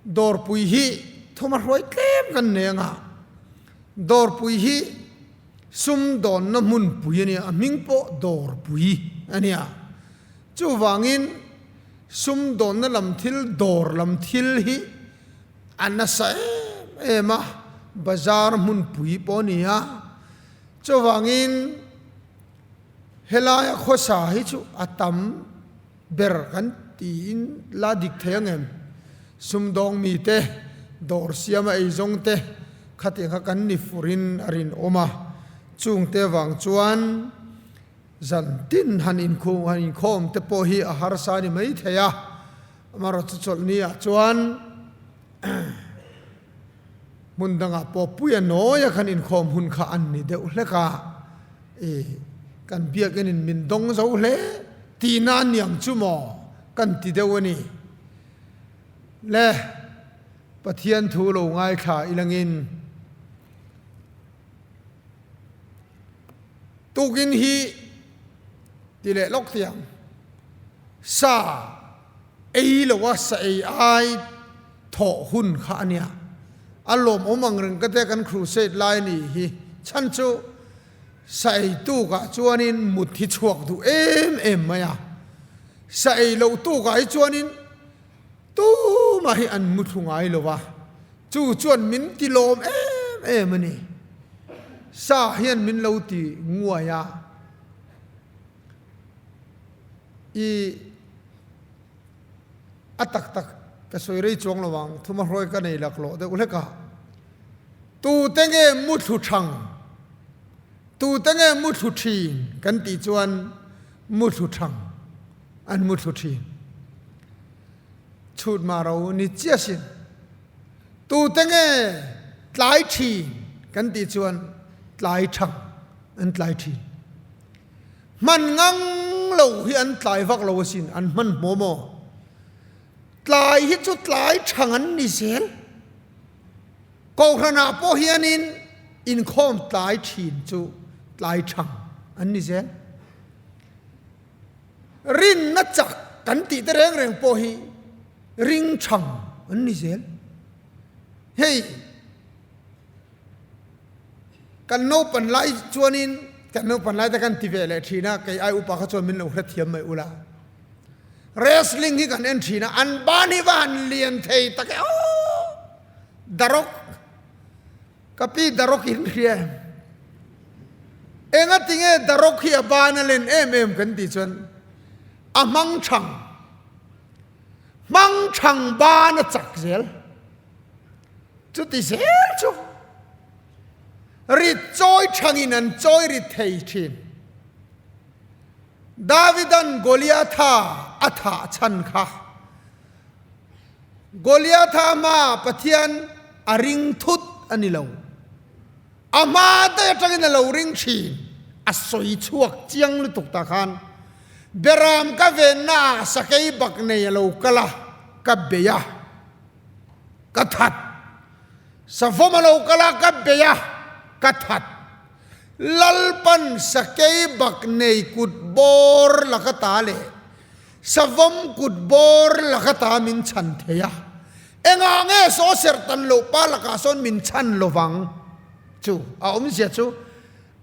Dawrpui hi thuma hruai tlem kan nei anga, Dawrpui hi sumdawnna hmunpui a nia, a hming pawh Dawrpui a nia. Chuvangin sumdawnna lam thil, dawr lam thil hi a nasa em em a, bazar hmunpui pawh a ni a. Chuvangin helaia khawsa hi chu a tam ber kan tiin la dik thei ang em? Sumdawng mite, dawr siama eizawng te khatiang kha kan ni furin a rinawm a, chungte vang chuan zan tin han inkhung han inkhawm te pawh hi a harsa a ni mai thei a, amaherawhchu chawlhni ah chuan hmun dangah pawh puia nawia khan inkhawm hun kha an ni deuh hlek a, i kan biakinn in min dawng zo hle tihna a niang chu maw kan ti deuh a ni. Le Pathian thu lo ngaithla ilangin tukin hi ti leh lawk tiang sa ei lo a sa ei ai thawh hun kha a nia. A lawmawm ang reng ka te kan crusade lai a nih hi. Chhan chu sa ei tukah chuanin mut hi chhuak duh em em mai a. Sa ei loh tukah hi chuanin tumah hi an mu thlu ngai lo a, chu chuan min ti lawm em em a ni. Sa hian min lo ti nguai a. I. A tak tak ka sawi rei chuang lo ang, thuma hruai ka nei laklawh deuh hlek a. Tute nge muthlu thang, tute nge muthlu thin kan tih chuan muthlu thang an muthlu thin. Chhut mah ro ni chiah sin. Tute nge tlai thin kan tih chuan tlai thang an tlai thin. Hman ngang lo hi an tlai vak lo asin, an hman hmaw maw? Tlai hi chu tlai thang an ni zel. Kohhranah pawh hianin inkhawm tlai thin chu tlai thang an ni zel. Rinna chak kan tih te reng reng pawh hi ring thang an ni zel. Hei. Kan naupan lai chuanin kan naupan lai te kan ti ve leh thin a, kei ai upa kha chuan min lo hrethiam mai ula. Wrestling hi kan en thin a, an ban hi va han lian thei tak e aw! Darok, ka pi Darok in hria em? Enga tinge Darok hi a ban a len em em kan tih chuan a hmang thang, hmang thang ban a chak zel. Chuti zel chu rit chawi thangin an chawi rit thei thin. Davidan Goliatha a thah chhan kha Goliatha hma Pathian a ring thut a ni lo. A hma daih atangin a lo ring thin. A sawi chhuak chiang lutuk ta khan Beram ka venna ah sakei bak nei a lo kal a, ka bei a. Ka that. Savawm a lo kal a, ka bei a, ka that. Lalpan sakei bak nei kut bawr la ka ta leh savawm kut bawr la ka ta min chhan thei a. Engah nge saw serh tan loh pa lakah sawn min chhan lovang? Chu a awmzia chu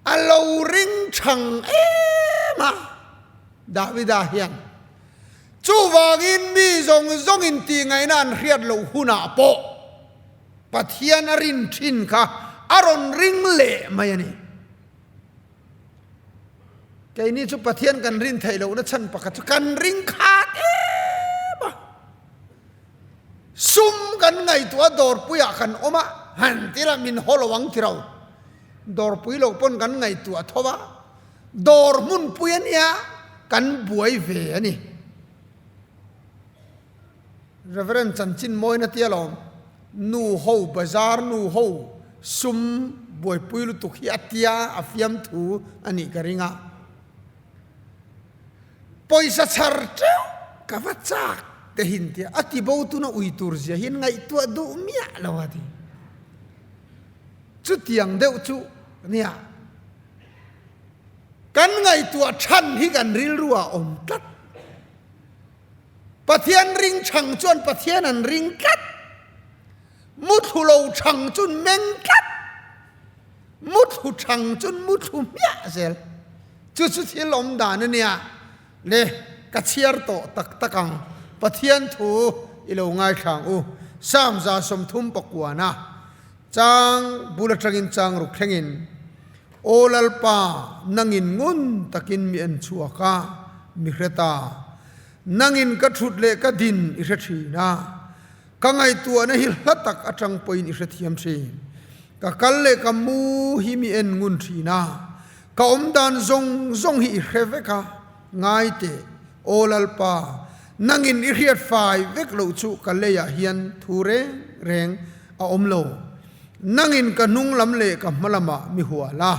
a lo ring chhang em a, Davida hian. Chuvangin mi zawng zawngin tihngaihna an hriat loh hunah pawh Pathian a rin thin kha a rawn ring leh mai a ni. Keini chu Pathian kan rin theih lohna chhan pakhat chu kan ring khat em a. Sum kan ngaihtuah a dawrpuiah kan awm a, han ti la min haw lo ang ti ro. Dawrpui lo pawn kan ngaihtuah tho a. Dawr hmunpui a nia kan buai ve a ni. Reverend chanchin mawina tia lawm nu ho bazar nu ho sum buaipui lutuk hi a tia a fiamthu a nih ka ring a. Pawisa chhar teuh ka va chak te hin tia a ti bo tuna ui tur zia hian ngaihtuah duh miah lo a ti. Chutiang deuh chu nia. Kan ngaihtuah chhan hi kan rilru ah awm tlat. Pathian ring chhang chuan Pathian an ring tlat. Muthlu lo chang chun meng tlat. Muthlu chang chun muthlu hmiah zel. Chu chu thil awm dan a nia. Le ka chhiar tawh tak tak ang. Pathian thu i lo ngaithlang u. Psalm 39 a chang bul atangin chang ruk thlengin, Aw Lalpa, nangin ngun takin mi en chhuak a, mi hre ta. Nangin ka thut leh ka din i hre thin a, ka ngaihtuahna hi hla tak atang pawhin i hrethiam thin. Ka kal leh ka mu hi mi en ngun thin a, ka awmdan zawng zawng hi i hre vek a, ngai teh, Aw Lalpa, nangin i hriat fai vek loh chu ka leiah hian thu reng reng a awm lo. Nangin ka hnung lam leh ka hma lamah mi hual a,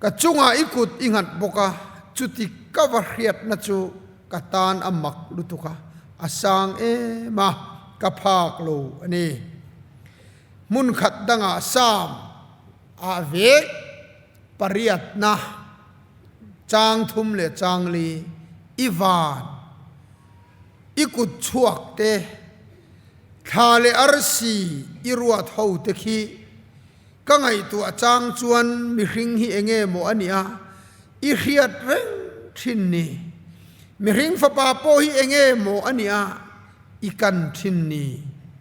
ka chungah i kut i nghat bawk a, chuti ka va hriatna chu ka tan a mak lutuk a, a sang em a, ka phak lo a ni. Hmun khat dangah Sam ah vek pariatna chang thum leh chang li i van i kut chhuak te, thla leh arsi i ruat ho te khi ka ngaihtuah chang chuan mihring hi enge maw a nih a, i hriat reng thin ni. Mihring fapa pawh hi enge maw a nih a, i kan thin ni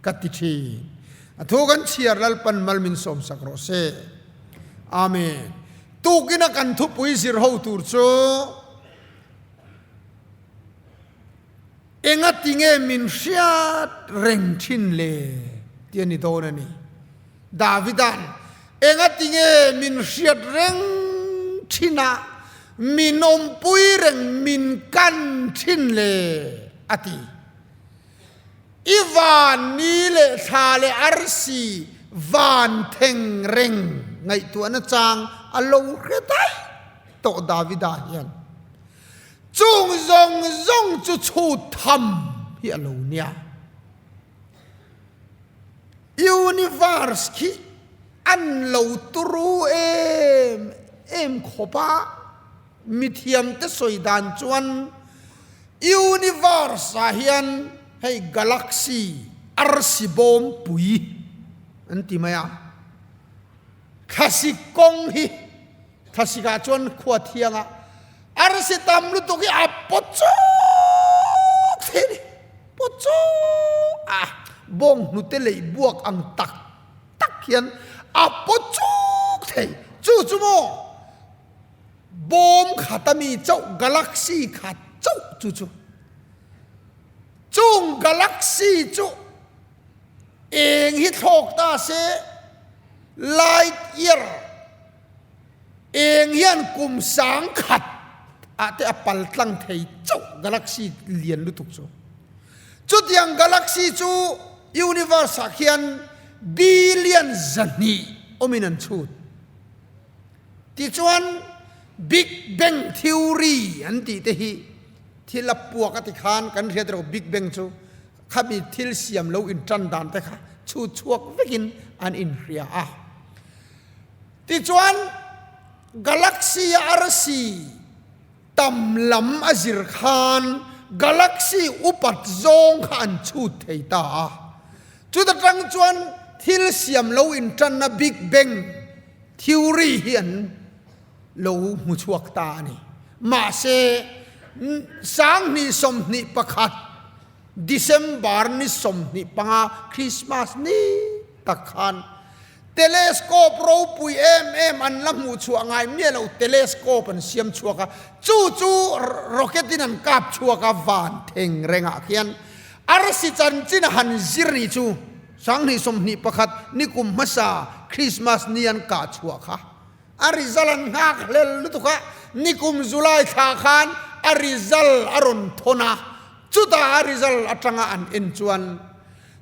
ka ti thin. A thu kan chhiar Lalpan mal min sawmsak rawh se. Amen. Tukina kan thupui zir ho tur chu Enga tinge min hriat reng thin le tih a ni dawn a ni. Davida'n enga tinge min hriat reng thin a, min awmpui reng min kan thin le a ti. I van ni leh thla leh arsi van theng reng ngaihtuahna chang a lo hre daih tawh Davida hian. Chung zawng zawng chu chhut tham hi a lo nia. Universe khi an lo turu em em khawp a, mithiamte sawi dan chuan universe ah hian hei galaxy arsi bawm pui an ti mai a, thlasik kawng hi Thlasikah chuan khua thiangah arsi tam lutuk hi a pawt chuk thei a ni. Pawt chuk a, bawng hnute lei buak ang tak tak hian a pawt chuk thei. Chu chu maw bawm khat ami chauh, galaxy khat chauh chu chu. Chung galaxy chu eng hi thlawk ta se light year Eng hian kum sang khat ah te a pal tlang thei chauh galaxy lian lutuk chu. Chutiang galaxy chu universe ah khian billion 200 awmin an chhut. Tichuan Big Bang Theory an tih te hi thil a puak a ti khan kan hriat erawh Big Bang chu khami thil siam lo intan dan te kha chhut chhuak vekin an inhria a. Tichuan, galaxy a arsi tam lam a zir khan galaxy upat zawng kha an chhut thei ta a. Chuta tang chuan thil siam lo intanna Big Bang theory hi an lo hmu chhuak ta a ni. Mahse, 2021 December ni 25 Christmas ni tak khan Telescope ropui em em an la hmuh chhuah ngai miah lo, telescope an siam chhuak a, chu chu rocket in an kap chhuak a, van theng rengah khian arsi chanchin a han zir ni chu 2021 nikum hmasa Christmas ni an kah chhuah kha a result an nghak hlel lutuk a, nikum July thla khan a result a rawn thawn a, chutah a result atanga an en chuan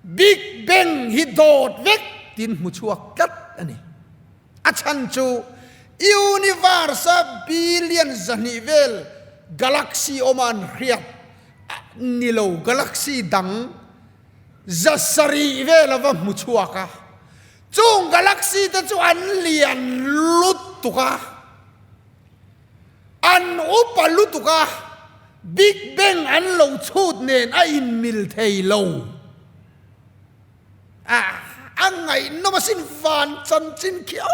Big Bang hi dawt vek tiin hmu chhuak tlat a ni. A chhan chu universe-a billion 200 vel galaxy awma an hriat ni lo, galaxy dang 700 vel a va hmu chhuak a. Chung galaxy te chu an lian lutuk a. An upa lutuk a, Big Bang an lo chhut nen a inmil thei lo. Ah. A ngaihnawm asin van chanchin khi aw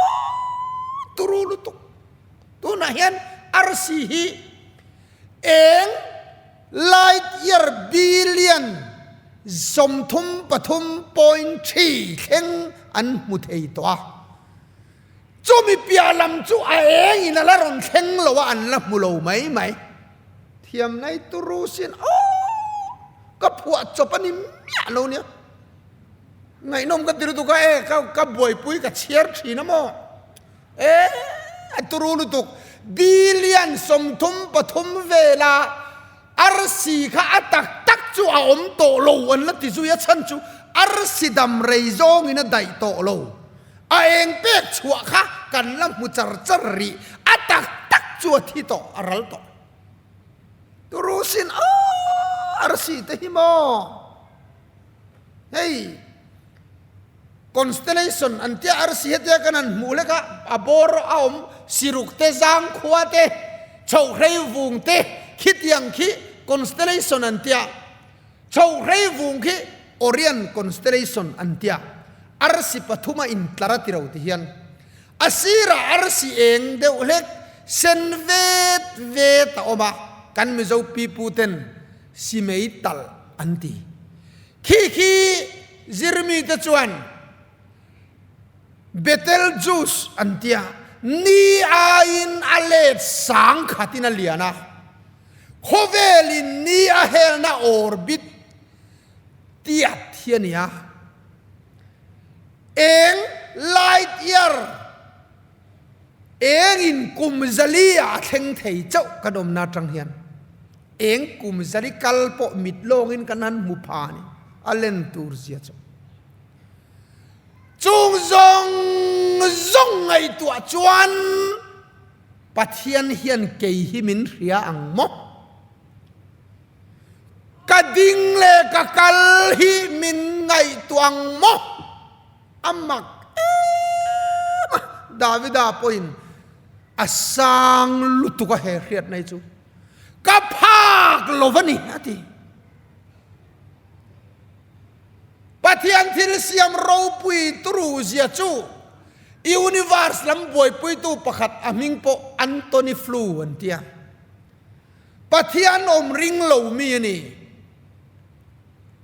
turu lutuk. Tunah hian arsi hi eng light year billion 33.3 thleng an hmu thei tawh a. Chumi piah lam chu a eng in a la rawn thleng lo a, an la hmu lo mai mai. Thiam nai turu sin aw ka phuah chawp a ni miah lo nia. Ngaihnawm ka ti lutuk a e ka ka buaipui ka chhiar thin a maw e a turu lutuk billion 33 vela arsi kha a tak tak chu a awm tawh lo an la ti zui a chhan chu arsi dam rei zawngin a daih tawh lo a eng pek chhuah kha kan la hmu char char rih a tak tak chu a thi tawh a ral tawh turu sin aw arsi te hi maw. Hei constellation an tia arsi hetia kan han hmuh lek a, a bawr a awm siruk te zangkhua te chhohrei vung te khitiang khi constellation an tia chhohrei vung khi Orion constellation an tia arsi pathuma intlar a ti ro ti hian a sirah arsi eng deuh hlek sen vet vet a awm a kan Mizo pipu ten Simei talh an ti. Khi khi zirmite chuan Betelgeuse an ti a, ni aiin a let sang khatin a lian a, khawvelin ni a helna orbit tiat hi a ni a, eng light year Engin kum zali ah a thleng thei chauh kan awmna atang hian eng kum zali kal pawh mit lawngin kan han hmu pha a ni, a len tur zia chu. Chung zawng zawng ngaihtuah chuan Pathian hian kei hi min hria ang maw? Ka ding leh ka kal hi min ngaihtuah ang maw? A mak em a, Davida pawhin a sang lutuk a he hriatna hi chu ka phak lo a ni a ti. Pathian thil siam ropui turu zia chu universe lam buaipuitu pakhat a hming pawh Antony Flew an ti a. Pathian awm ring lo mi a ni.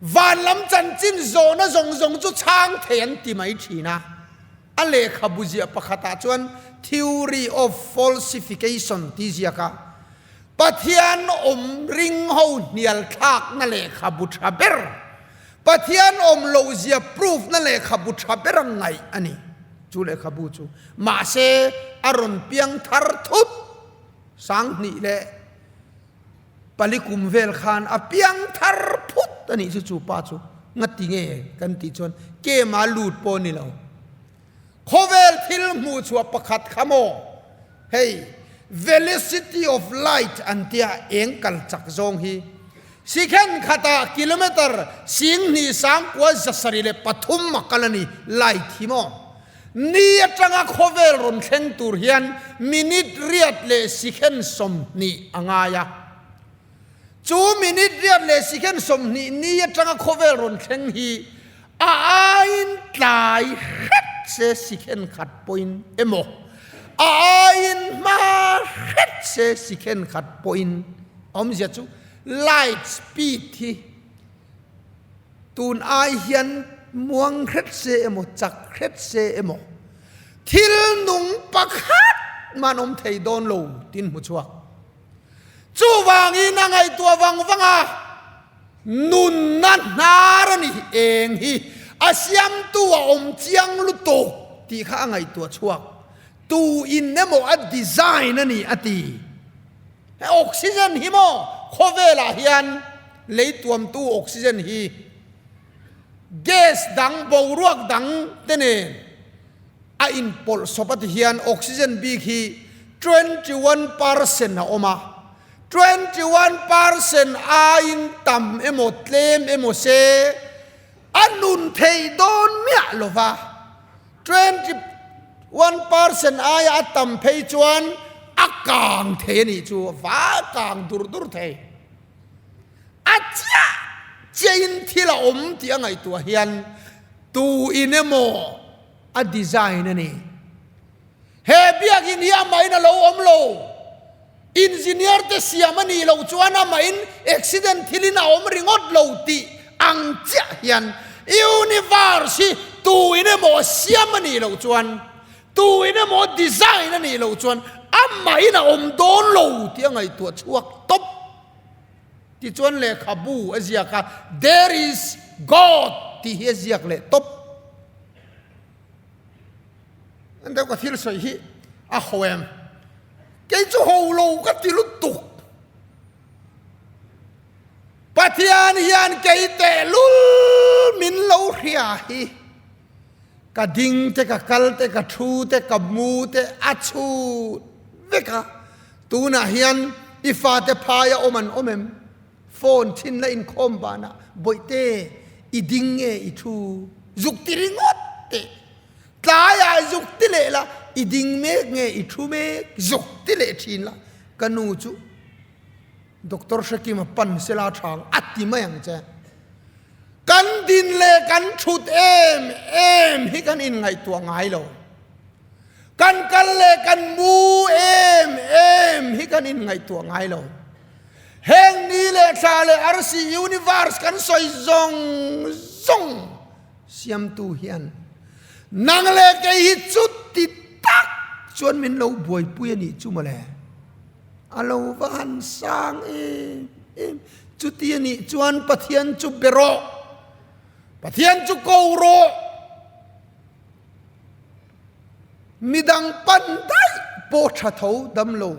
Van lam chanchin zawhna zawng zawng chu chhang thei an ti mai thin a. A lehkhabu ziah pakhatah chuan Theory of Falsification tih ziak a, Pathian awm ring ho hnial thlakna lehkhabu tha ber, Pathian awm loh zia proof na lehkhabu tha ber a ngaih a ni. Chu lehkhabu chu mahse a rawn piang thar thut 2000 leh Pali kum vel khan a piang thar phut a nih chu chu pa chu ngati nge kan tih chuan kema lut pawh a ni lo. Khawvel thil hmuh chhuah pakhat kha maw hei velocity of light an tia eng kal chak zawng hi sikhen khatah kilometer 29,703 a kal a ni light hi maw. Ni atanga khawvel rawn thleng tur hian minute riat leh sikhen 20 a ngai a. Chu minute riat leh sikhen 20 ni atanga khawvel rawn thleng hi a aiin tlai hret se sikhen khat pawhin emaw, a aiin hma hret se sikhen khat pawhin awmzia chu light speed hi Tun ai hian muang hret se emaw, chak hret se emaw, thil nung pakhat man awm thei dawn lo tin hmu chhuak. Chuvangin a ngaihtuah vang vang a, nunna hnar a ni eng hi a siamtu a awm chiang lutuk tih kha a ngaihtuah chhuak. Tu in emaw a design a ni a ti. He oxygen hi maw khawvelah hian lei tuamtu oxygen hi gas dang boruak dang te nen a inpawlh sawp a ti hian oxygen bik hi 21% a awm a, 21% aiin tam emaw tlem emaw se a nun theih dawn miah lova. 21% aia a tam phei chuan a kang thei a nih chu, a va kang dur dur thei. A chiah chiahin thil a awm tih a ngaihtuah hian. Tu in emaw a design a ni. He biakinn hi amahin a lo awm lo. Engineer te siam a nih loh chuan amahin accident thilin a awm ringawt lo tih ang chiah hian universe hi tu in emaw a siam a nih loh chuan, tu in emaw a design a nih loh chuan amahin a awm dawn lo tih a ngaihtuah chhuak tawp. Tichuan lehkhabu a ziak a, There is God tih hi a ziak leh tawp. An deuh ka thil sawi hi a ho em? Kei chu ho lo ka ti lutuk. Pathian hian kei tehlul min lo hria hi ka ding te ka kal te ka thu te ka mu te a chhut vek a. Tunah hian i fate phaia awm an awm em? Phone thin la inkhawm banah Bawihte i ding nge i thu? Zuk ti ringawt teh. Tlaiah zuk ti leh la, i ding mek nge i thu mek? Zuk ti leh thin la. Ka nu chu Doctor Hrekima pan sela thang a ti mai ang che. Kan din leh kan thut em em hi kan inngaihtuah ngai lo. Kan kal leh kan mu em em hi kan inngaihtuah ngai lo. Heng ni leh thla leh arsi universe kan sawi zawng zawng siamtu hian nang leh kei hi chuti tak chuan min lo buaipui a nih chu mawle. A lo va han sang em em. Chuti a nih chuan Pathian chu be rawh. Pathian chu ko rawh. Midang pan daih pawh tha tho dam lo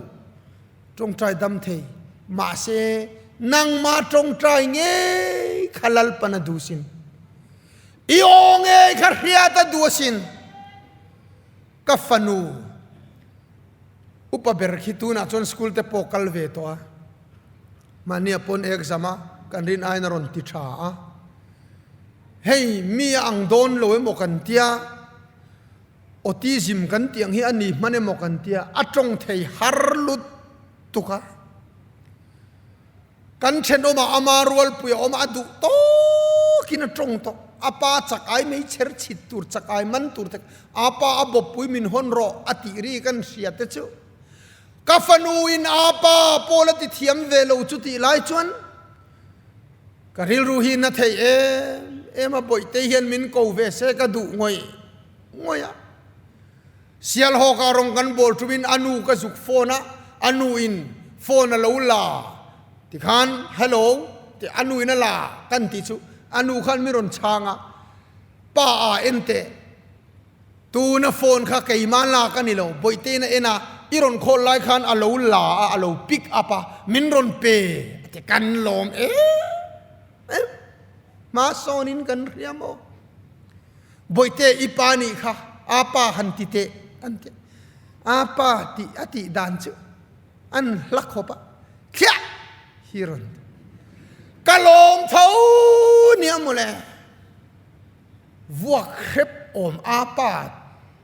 tawngtai dam thei mahse nangmah tawngtai ngei kha Lalpan a duh sin. I aw ngei kha hriat a duh asin. Ka fanu upa ber khi tunah chuan school te pawh kal ve tawh a, mahnia pawn exam a kan rin aiin a rawn ti tha a. Hei mi a ang dawn lo emaw kan tia, autism kan tih ang hi a ni hman emaw kan tia, a tawng thei har lut tuk a. Kan thenawmah ama rualpui a awm a, a duh tawkin a tawng tawh. A pa chak ai mei chher chhit tur, chak ai man tur te, a pa a bawppui min hawn rawh a tih ri kan hria te chu. Ka fanu in a pa pawl a ti thiam ve lo chu tih lai chuan, Ka rilru hi na thei em em a, Bawihte hian min ko ve se ka duh ngawih ngawih a. Sialhawkah rawng kan bawl tumin a nu ka zuk phone a, a nu in phone a lo la tikhan hello tih a nu in a la kan tih chu a nu khan mi rawn chhang a, pa a en teh. Tuna phone kha keimah lak a ni lo, Bawihte in a en a, i rawn call lai khan a lo la a, a lo pick up a, min rawn pe a ti, kan lawm em em, hma sawnin kan hria maw? Bawihte i pa nih kha a pa han ti teh an ti, a pa tih a tih dan chu an hla khawp a, thliah hi rawn ti, ka lawm tho nia mawle. Vuak hrep awm a pa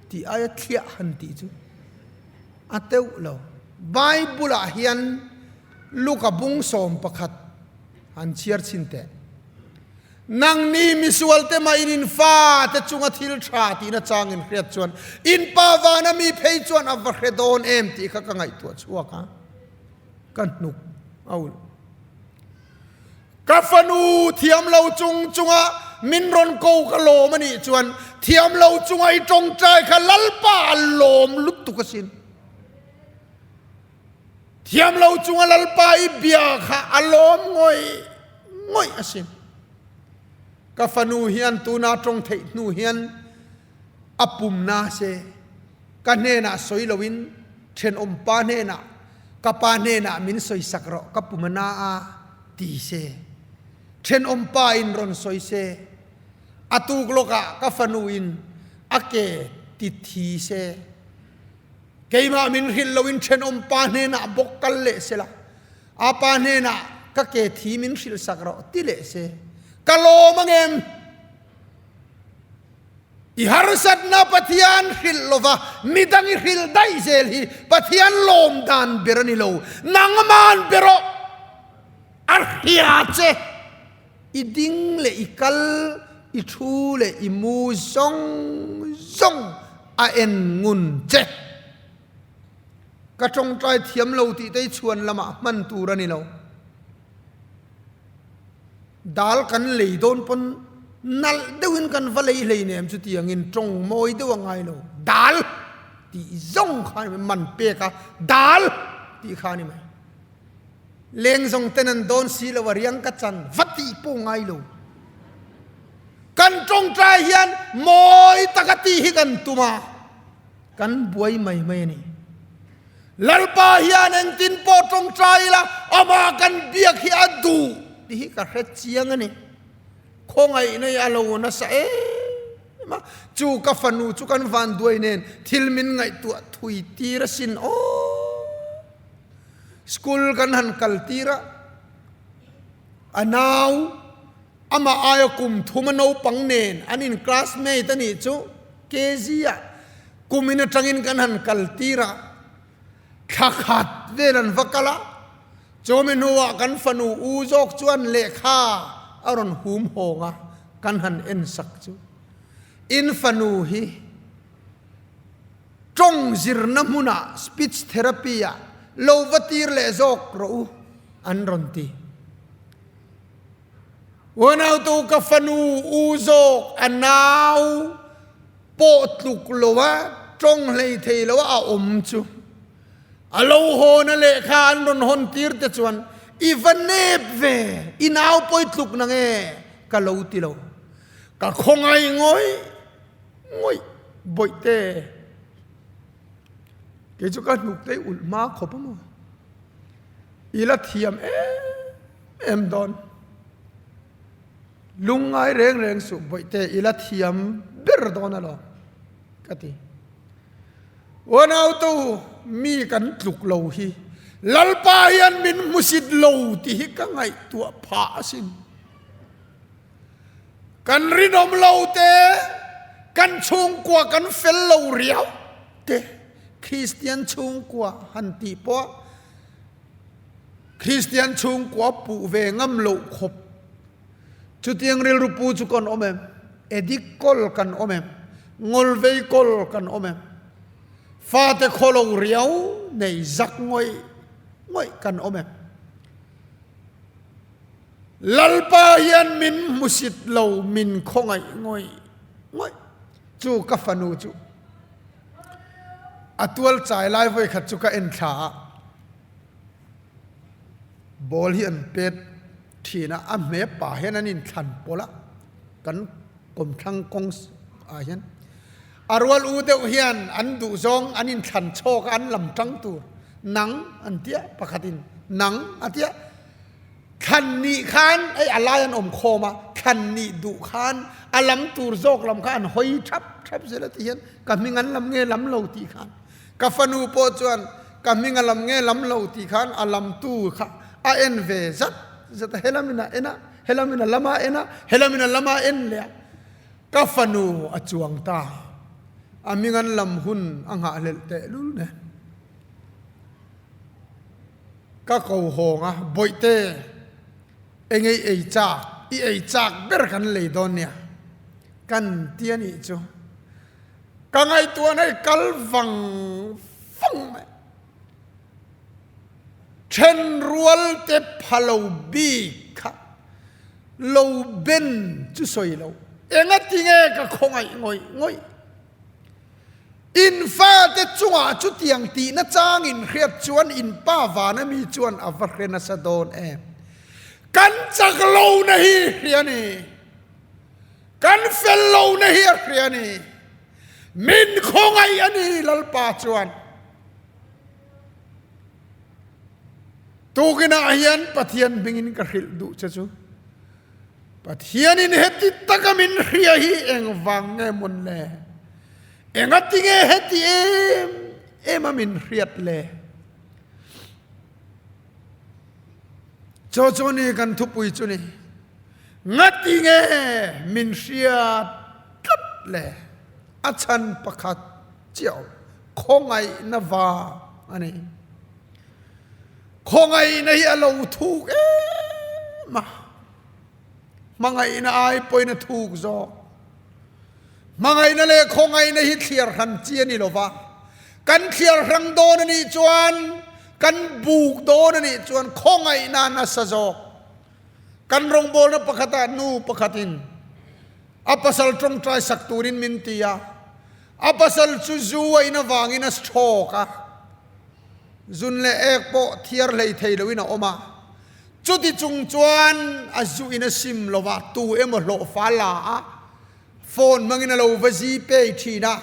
tih aia thliah han tih chu a teuh lo. Bible ah hian Luka bung 11 han chhiar chhin teh. Nangni misualte mah in in fate chunga thil tha tihna chang in hriat chuan in pa vana mi phei chuan a va hre dawn em tih kha ka ngaihtuah chhuak a, ka hnuk a ulh. Ka fanu thiam lo chung chunga min rawn ko ka lawm a nih chuan thiam lo chunga i tawngtai kha Lalpa a lawm lutuk asin. Thiam lo chunga Lalpa i bia kha a lawm ngawih ngawih asin. Ka fanu hian tuna tawng theih hnu hian a pum na se ka hnenah sawi loin thenawm pa hnenah ka pa hnenah min sawisak rawh ka pum a na a ti se thenawm pa in rawn sawi se a tuk lawkah ka fanu in a ke ti thi se keimah min hrilh loin thenawm pa hnenah bawk kal leh sela a pa hnenah ka ke thi min hrilh sak rawh ti leh se ka lawm angem I harsatna Pathian hrilh lova midang i hrilh daih zel hi Pathian lawm dan ber a ni lo. Nangman ber aw a hria che. I ding leh i kal, I thu leh i mu zawng zawng a en ngun che. Ka tawngtai thiam lo tih te hi chhuan lamah hman tur a ni lo. Dal kan lei dawn pawn nalh deuhin kan va lei hleinem chutiangin tawng mawi deuh a ngai lo. Dal tih zawng kha a ni mai, man pek a dal tih kha a ni mai. Leng zawng ten an dawn si lo a riang ka chan va tih pawh ngai lo. Kan tawngtai hian mawi taka tih hi kan tum a, kan buai mai mai a ni. Lalpa hian engtin pawh tawngtai ila amah kan biak hi a duh tih hi ka hre chiang a ni. Khawngaihna hi a lo nasa em a, chu ka fanu chu kan van duai nen thil min ngaihtuah thui tir asin aw. School kan han kal tir a, a nau amah aia kum thuma naupang nen an in classmate a nih chu KG ah kumin atangin kan han kal tir a, thla khat vel an va kal a, chumi hnuah kan fanu u zawk chuan lehkha a rawn hum hawng a, kan han en sak chu in fanu hi tawng zirna hmunah speech therapy ah lo va tir leh zawk rawh u an rawn ti. Unautu ka fanu u zawk a nau pawh tluk lo a, tawng hlei thei lo a a awm chu. A lo hawn a lehkha an rawn hawn tir te chuan i va nep ve, i nau pawh i tluk nang e ka lo ti lo. Ka khawngaih ngawih ngawih bawihte. Kei chu ka hnuk te i ulh hma khawp a maw? I la thiam em em dawn. Lungngai reng reng suh bawihte i la thiam ber dawn alawm ka ti. Unautu mi kan tluk lo hi Lalpa hian min hmusit lo tih hi ka ngaihtuah phah asin. Kan rinawm lo te, kan chhungkua kan fel lo riau te, Kristian chhungkua han tih pawh Kristian chhungkua puh ve ngam loh khawp. Chutiang rilru pu chu kan awm em? Edik kawl kan awm em? Ngawlvei kawl kan awm em? Fate khawlo riau nei zak ngawih ngawih kan awm em? Lalpa hian min hmusit lo, min khawngaih ngawih ngawih. Chu ka fanu chu a tual chai lai vawi khat chu ka en thla a, ball hi an pet thin a, a hme pa hian an inthlan pawlh a, kan kawmthlang kawng ah hian a rual u deuh hian an duh zawng an inthlan chhawk a, an lam tang tur nang an tia pakhatin nang a tia. Thlan nih khan hei a lai an awm khawm a, thlan nih duh khan a lam tur zawk lam kha an hawi thap thap zel a ti hian ka hming an lam nge lam lo tih khan ka fanu pawh chuan ka hming a lam nge lam lo tih khan a lamtu kha a en ve zat zat a, helamin a en a, helamin a lam a en a, helamin a lam a en leh a, ka fanu a chuang ta, a hming an lam hun a nghahhlelh tehlul nen. Ka ko hawng a, Bawihte, eng ei ei chak, i ei chak ber kan lei dawn nia, kan ti a nih chu. Ka ngaihtuahna i kal vang vang mai. Then rual te pha lo bik kha lo ben chu sawi lo. Engati nge ka khawngaih ngawih ngawih? In fate chungah chutiang tihna chang in hriat chuan in pa vana mi chuan a va hre nasa dawn em? Kan chak lohna hi hria ni. Kan fel lohna hi a hria ni. Min khawngaih a ni Lalpa chuan. Tukinah hian Pathian hmingin ka hrilh duh che chu. Pathianin heti taka min hria hi engvang nge mawn le? Engati nge heti em em a min hriat le? Chaw chu ni kan thupui chu ni. Ngati nge min hriat tlat le? A chhan pakhat chiah awm. Khawngaihna vang a ni. Khawngaihna hi a lo thuk em a. Hmangaihna ai pawhin a thuk zawk. Hmangaihna leh khawngaihna hi thliar hran chi a ni lo va, kan thliar hrang dawn a nih chuan, kan buk dawn a nih chuan khawngaihna a nasa zawk. Kan rawngbawlna pakhatah nu pakhatin a pasal tawngtai sak turin min ti a, a pasal chu zu a in avangin a stroke a, zun leh ek pawh thiar hlei thei loin a awm a, chuti chung chuan a zu in a sim lo va, tu emaw hlawhfa la a, phone hmangin a lo va zi pei thin a,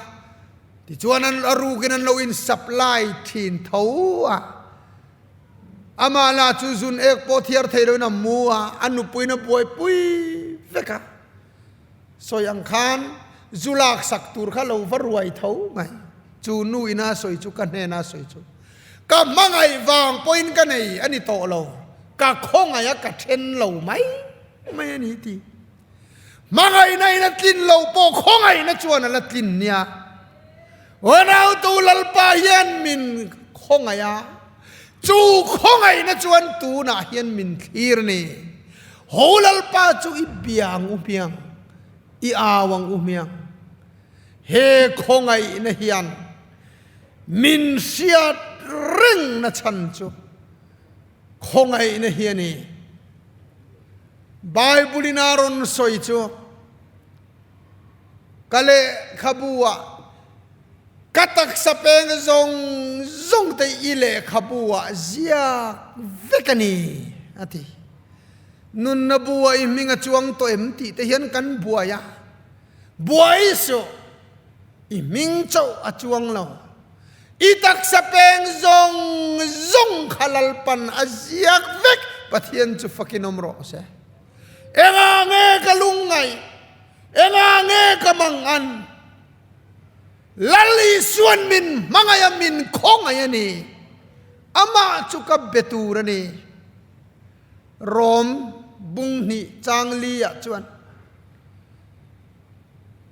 tichuan an a rukin an lo in supply thin tho a. Amah lah chu zun ek pawh thiar thei loin a mu a, a nupuiin a buaipui vek a. Sawi ang khan zu lak sak tur kha lo va ruai tho mai. Chu nu ina sawi chu ka hnena sawi chu ka hmangaih vang pawhin ka nei a ni tawh lo, ka khawngaih a ka then lo mai mai a ni ti. Hmangaihna in a tlin loh pawh khawngaihna chuan a la tlin nia. Unautu Lalpa hian min khawngaih a, chu khawngaihna chuan tunah hian min thlir ni. Ho Lalpa chu i bia ang u hmiang, i au ang u hmiang. He khawngaihna hian min hriat rengna chhan chu khawngaihna hi a ni. Bible in a rawn sawi chu ka lehkhabu ah ka taksa peng zawng zawng te i lehkhabu ah ziak vek a ni a ti. Nunna bu ah i hming a chuang tawh em tih te hian kan buai a, buai suh i hming chauh a chuang lo. I taksa peng zawng zawng kha Lalpan a ziak vek, Pathian chu fakin awm rawh se. Engah nge ka lungngaih? Engah nge ka mangan? Lal Isuan min hmangaih a, min khawngaih a ni. Amah chu ka be tur a ni. Rom bung hnih chang li ah chuan.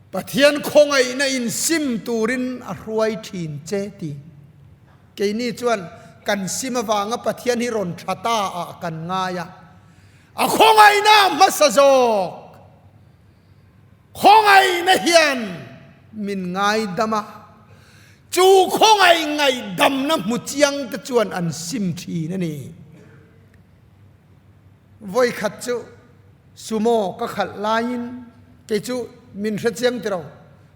Pathian khawngaihna in sim turin a hruai thin che ti. Keini chuan kan sim avanga Pathian hi rawn tha ta ah kan ngai a. A khawngaihna a hmasa zawk. Khawngaihna hian min ngaidam a. Chu khawngaih ngaihdamna hmu chiang te chuan an sim thin a ni. Vawikhat chu Sumo ka khalh laiin kei chu min hre chiang tiro,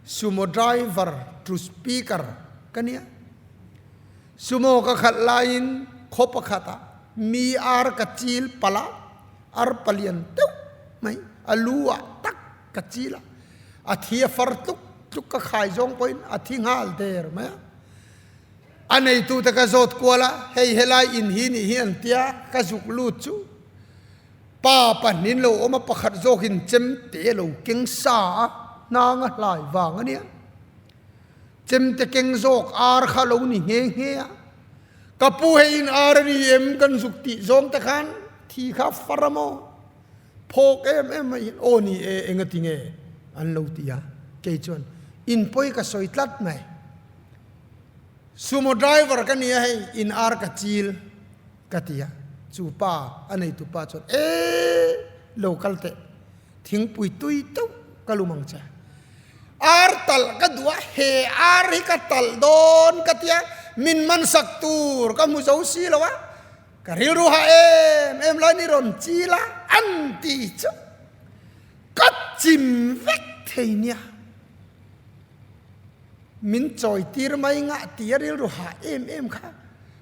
Sumo driver to speaker ka nia. Sumo ka khalh laiin khaw pakhatah mi ar ka chil palh a, ar palian deuh mai a lu ah tak ka chil a, a thi a far tluk tluk ka khai zawng pawhin a thi nghal der mai a. A neitute ka zawt kual a, hei helai in hi nih hi an tia, ka zuk lut chu pa pahnin lo awm a, pakhat zawkin chem te a lo keng sa a, hnang a hlai vang a nia. Chem te keng zawk ar kha lo ni nghe nghe a, ka pu hei in ar a ni em kan zuk tih zawng te khan thi kha far a maw? Phawk em em mai hian aw ni e enga ti nge an lo ti a, kei chuan in pawi ka sawi tlat mai. Sumo driver ka nia hei in ar ka chil ka ti a, chu pa a neitu pa chuan e lo kal teh thingpui tui teuh ka lum ang che. Ar talh ka duh a, he ar hi ka talh dawn ka tia min man sak tur ka hmu zo si lo a, Ka rilru ha em em lai ni rawn chil a, an ti chu ka chim vek thei nia. Min chawi tir mai ngah ti a rilru ha em em kha,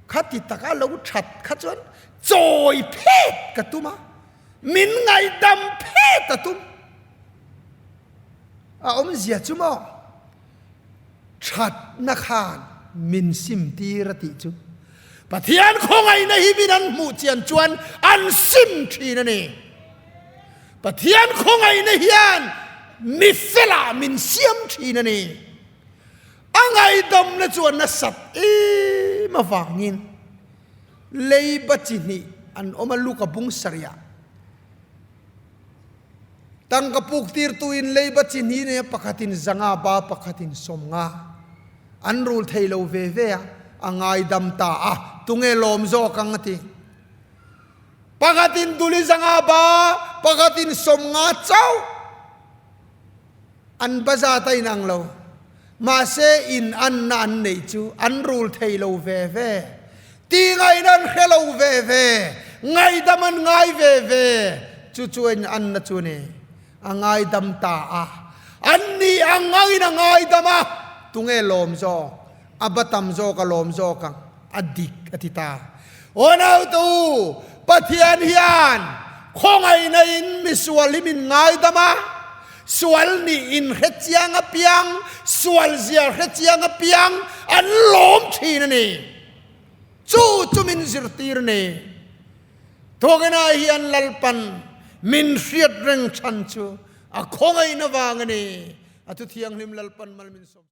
kha ti taka lo that kha chuan chawi phet ka tum a, min ngaihdam phet a tum. A awmzia chu maw? Thatna khan min sim tir a tih chu Pathian khawngaihna hi min an hmuh chian chuan an sim thin a ni. Pathian khawngaihna hian mi felah min siam thin a ni. A ngaihdamna chuan nasat em avangin leiba chi hnih an awm a, Luka bung sarih ah. Tangka puk tirtu in leiba chi hnih nei a, pakhatin zanga ba pakhatin sawmnga an rul thei lo ve ve a, a ngaidam ta a, tunge lawm zawk ang a ti. Pakhatin duli 500 ba, pakhatin 50 chauh. An ba zat a inang lo. Mahse in anna an neih chu an rul thei lo ve ve. Ti ngaihna an hre lo ve ve. Ngaihdam an ngai ve ve. Chu chu in anna chu ni. A ngaidam ta a. An ni ang angin a ngaidam a. Tunge lawm zawk? A ba tam zawk a lawm zawk ang. A dik a ti ta. Aw naute u, Pathian hian khawngaihna in misual hi min ngaidam a, sual nih in hre chiang apiang, sual zia hre chiang apiang an lawm thin a ni. Chu chu min zirtir a ni. Thawkina hian Lalpan min hriat reng chhan chu a khawngaihna vang a ni. A thu thianghlim Lalpan mal min sawm.